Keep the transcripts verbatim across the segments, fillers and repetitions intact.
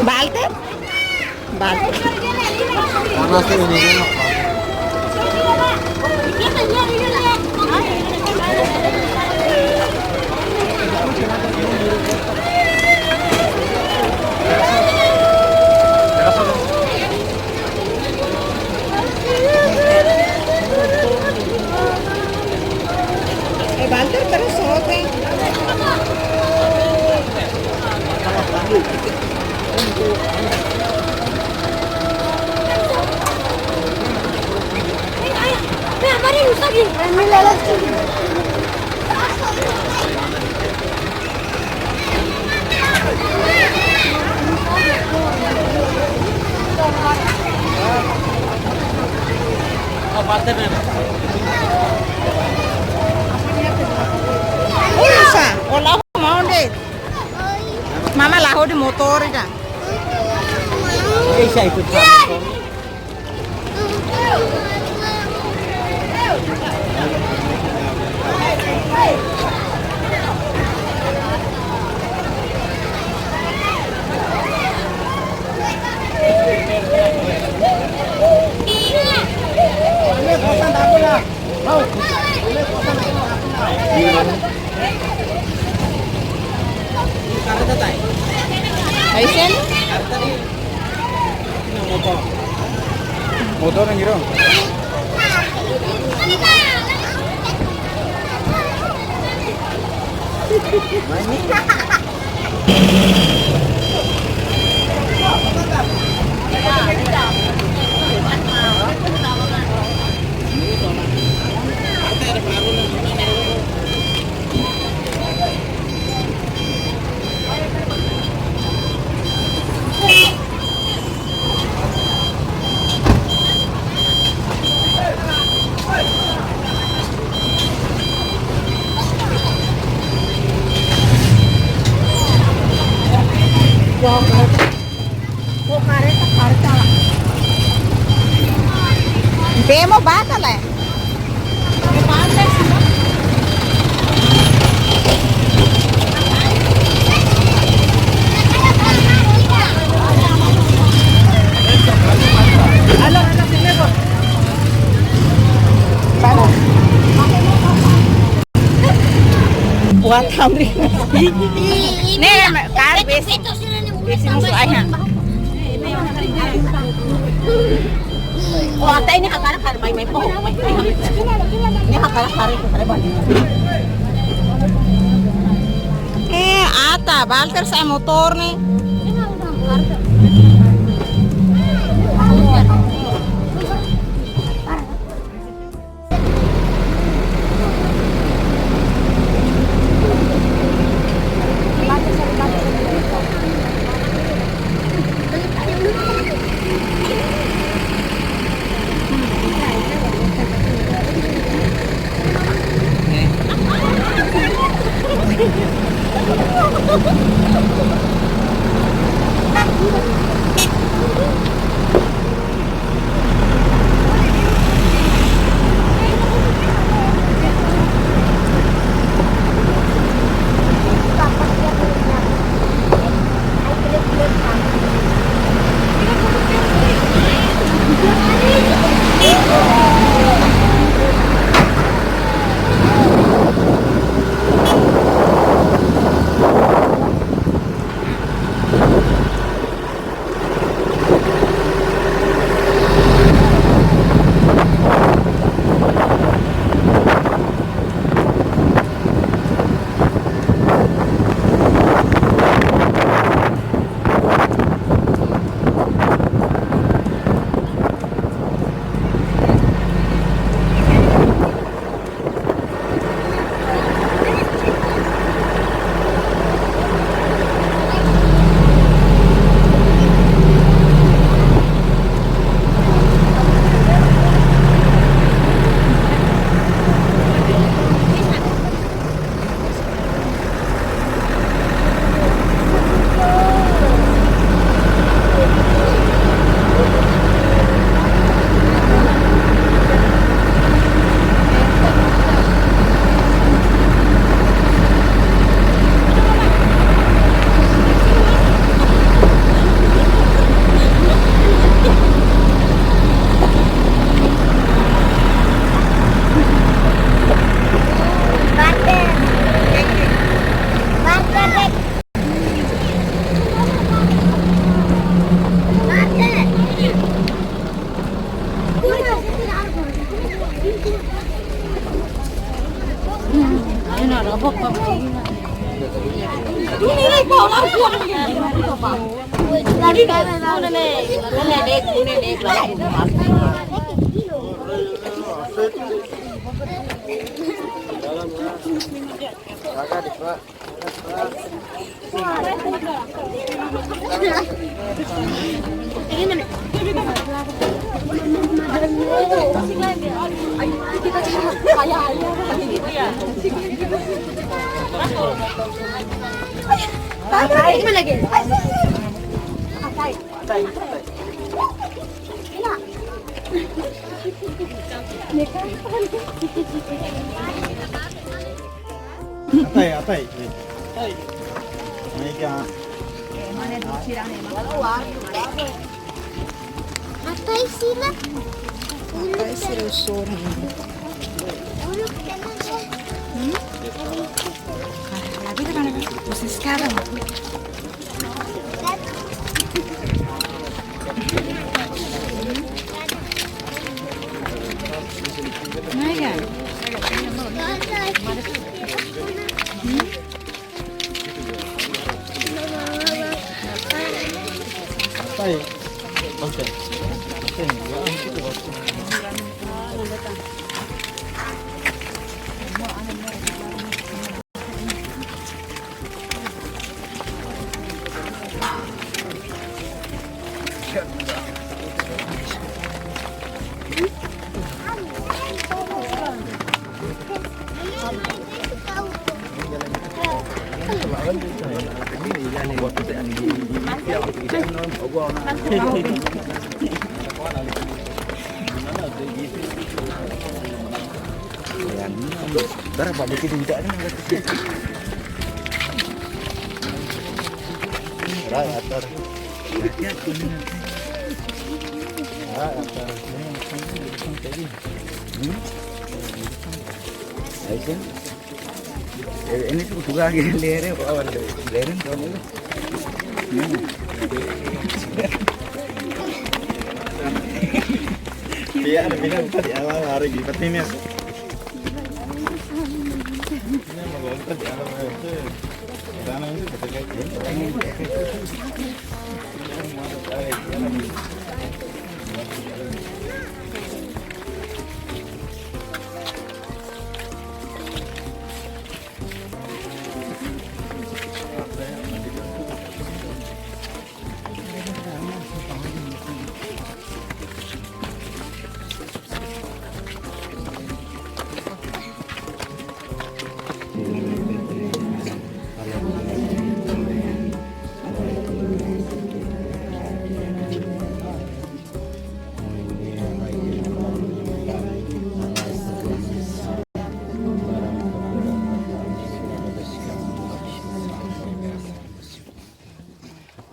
Balter? Balter. Eh, Walter terus oke. Usa, ola mau de. Mama la'o hodi motór ida. Esa itu. Aisan? Motór yang giro. Bemo bata le. Buat tamri. Ne'e, kar besi. Besi musuh ayah. Oh, ata ini hakarak karik mai mai po. Mai, mai. Ini hakarak karik karik mai. Eh, ata, Walter sa'e motór ne'e. Atai, atai. Atai. Mai ka. Atai sila. Atai sila sorin. Hmm? Ah, la vida mana? Vocês querem? Maya. Sai. Bara ba dikit tidak ada. Rai atar. Rai atar. Hmm? Aisan? Eh, ini tuh juga lagi lere, apa, lere, lere, tahun ini. Hmm. Iya, ada pindah, bukan di awal, hari ini, pentingnya.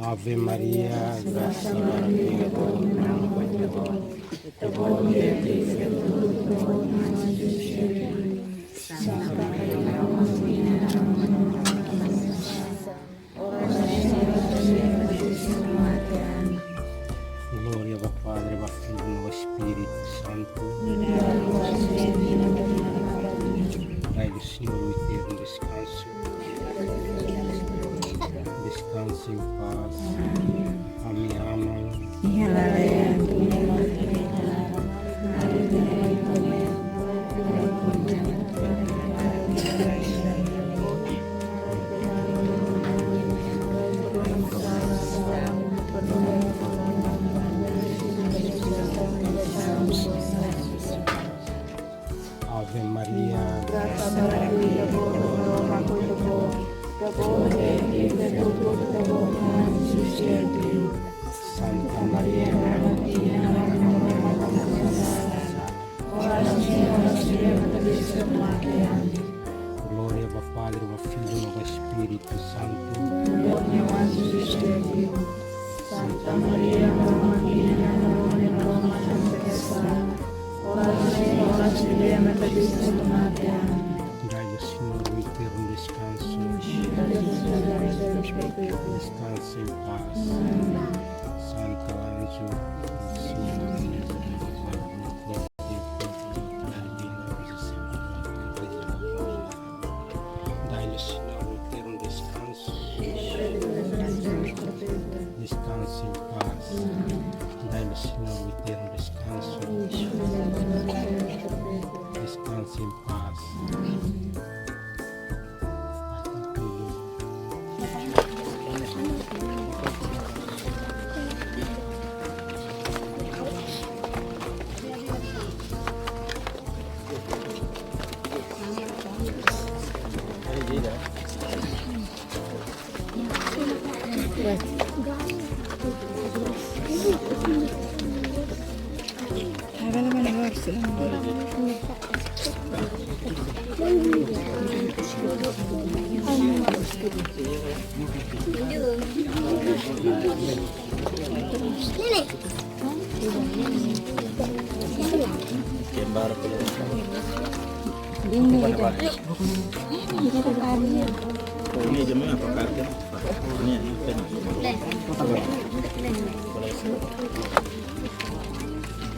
Ave Maria, grasa barak nia ho Tuhan, Santa Maria, Glória ba Padre, ba Filho, no ba Espírito Santo. Rai do Senhor, o eterno descanso. Descanse em paz. Ami aman. Ave Maria. Grasa barak nia ho Tuhan, Santa Maria, Glória ba Padre, ba Filho, no ba Espírito Santo. Santa Maria, Mãe de Deus, ora por nós, agora e na hora de nossa morte. Amém. Dai Senhor o eterno descanso. Descanse em paz. Santo anjo, Senhor, dai-lhe, Senhor, o eterno descanso.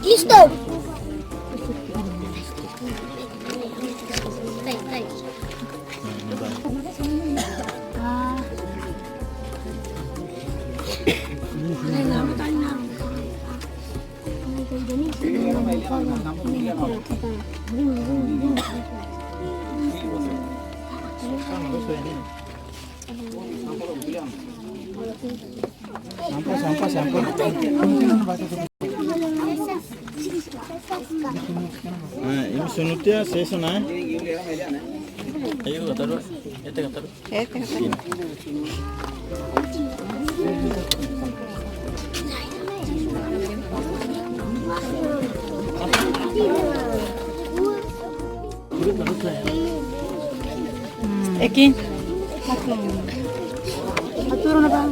Listo. Sampah, sampah, sampah. Ah, imi sunu tiha, seis ona. Ayo, kata dulu. Ete, kata dulu. Ete, kata dulu. Eki. Atur na bang.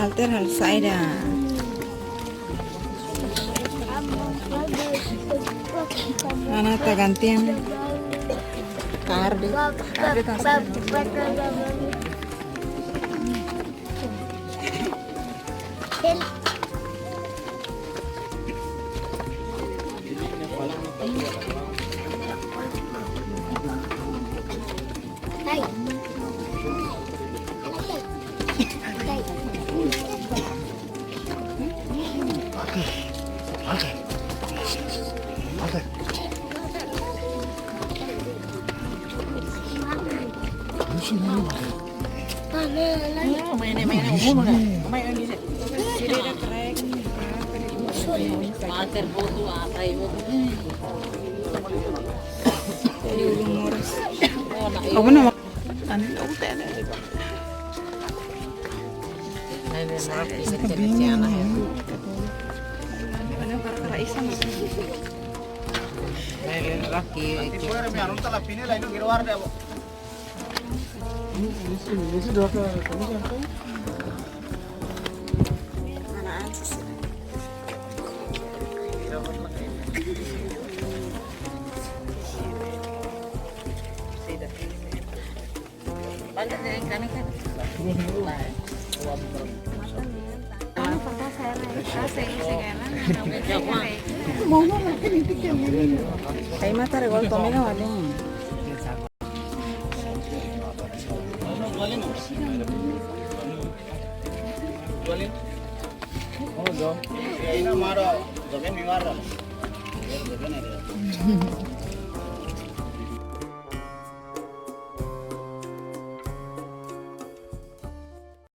Walter hal saida. Ana ta gantian. Tarde. Tarde ta. Aku nama? Ani aku tanya. Ai mata regol tome ka wale.